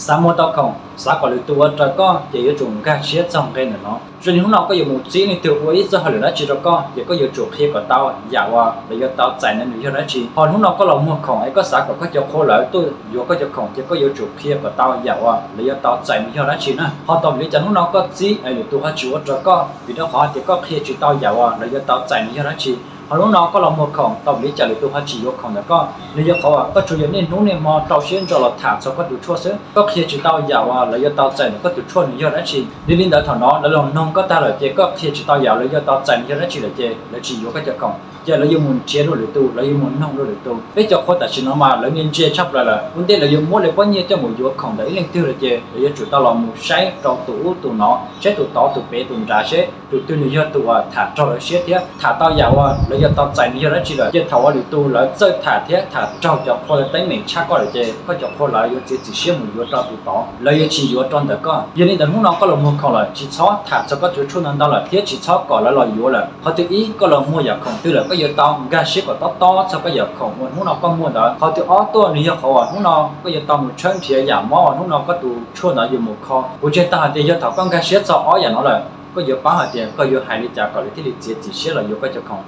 Xav muag tau khoom, xav kom lwm tus ua raws koj ces yuav tsum nkag siab txog nqe ntawm no. Zoo li hnub no koj yuav mus txib leej twg ua ib txoj hauj lwm dab tsi rau koj ces koj yuav tsum qhia kom tau yam uas lawv yuav tau txais ntawd nws yog dab tsi. Ho hnub no koj los muag khoom es koj xav kom koj cov qhua lawv tuaj yuav koj cov khoom ces koj yuav tsum qhia kom tau yam uas lawv yuav tau txais nws yog dab tsi na. Ho tau vim li cas hnub no koj txib es lwm tus ho tsis ua raws koj vim rau qhov hais tias koj qhia tsis tau yam uas lawv yuav tau txais nws yog dab tsi. Ho hnub no koj los muag khoom tau vim li cas lwm tus ho tsis yuav khoom ntawm koj, nws yog qhov uas koj tsuas yog niaj hnub niaj hmo rau siab ntso los tham txog koj tus tshuaj xwb, koj qhia tsis tau yam uas lawv yuav tau txais ntawm koj tus tshuaj nws yog dab tsi. Yog li ntawd thaum no lawv los noog koj tag lawm ces koj qhia tsis tau yam lawv yuav tau txais nws yog dab tsi lawm ces lawv tsis yuav koj cov khoom, ces lawv yuav mus nrhiav dua lwm tus, lawv yuav mus noog dua lwm tus. Peb cov qhua tam sim no mas lawv ntse ntse tshaj plaws lawm, ua ntej lawv yuav muab lawv pob nyiaj coj mus yuav khoom ntawm ib leej twg lawm ces lawv yuav tsum tau los mus saib rau tus ub tus no, saib tus tod tus pem tus nrad seb tus twg nws yog tus uas tham raug lawv siab thiab tham tau yam uas lawv yuav tau txais nws yog dab tsi lawm. Ces thaum uas lwm tus lawv txawj tham thiab tham raug cov qhua lawv teeb meem tshaj koj lawm ces koj cov qhua lawv yuav txiav txim siab mus yuav rau tus tod, lawv yuav tsis yuav rau ntawm koj. Yog li ntawd hnub no koj los muag khoom lawm tsis txhob tham txog koj tus tshuaj no ntau lawm thiab tsis txhob kom lawv los yuav lawm. Qhov thib ib, koj los muag yam khoom twg lawm koj yuav tau nkag siab kom tob tob txog koj yam khoom uas hnub no koj muag ntawd. Qhov thib ob tuaj nws yog qhov uas hnub no koj yuav tau mus tshawb nrhiav yam mob uas hnub no koj tus tshuaj ntawd yuav mus kho. Kuv ntseeg tau hais tias yog thaum koj nkag siab txog ob yam no lawm, koj yuav paub hais tias koj yuav hais li cas kom lawv thiaj li txiav txim siab los yuav koj cov khoom.